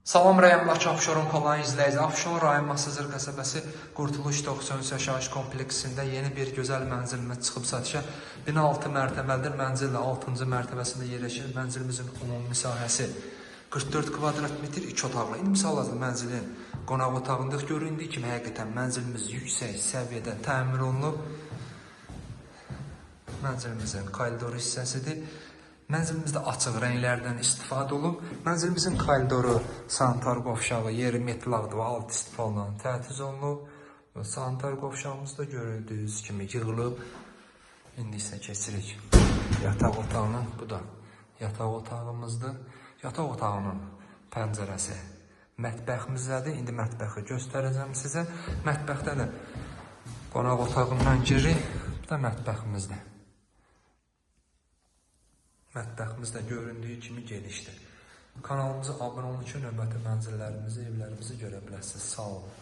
Salam rayonundakı Abşeron Kalan izləyici. Abşeron rayon Masazır qəsəbəsi Qurtuluş 93 yaşayış kompleksində yeni bir gözəl mənzilimiz çıxıb satışa. Bina 6 mərtəbəlidir. Mənzil də 6-cı mərtəbəsində yerləşir. Mənzilimizin ümumi sahəsi 44 kvadrat metr, 2 otaqlı. İndi misal hazırda mənzilin qonaq otağındayıq. Göründüyü kimi həqiqətən mənzilimiz yüksək səviyyədə təmir olunub. Mənzilimizin koridoru hissəsidir. Mənzilimizdə açıq rənglərdən istifadə olunub. Mənzilimizin koridoru, sanitar qovşağı, yeri metlaqdır və alt istifadə təchiz olunub. Sanitar qovşağımız da görüldüyünüz kimi yığılıb. İndi isə keçirik yataq otağına. Bu da yataq otağımızdır. Yataq otağının pəncərəsi mətbəximizdədir. İndi mətbəxi göstərəcəm sizə. Mətbəxdə də qonaq otağından giririk. Bu da mətbəximizdir. Mətbəximiz də göründüyü kimi genişdir. Kanalımıza abunə olun ki, növbəti mənzillərimizi, evlərimizi görə biləsiniz. Sağ olun.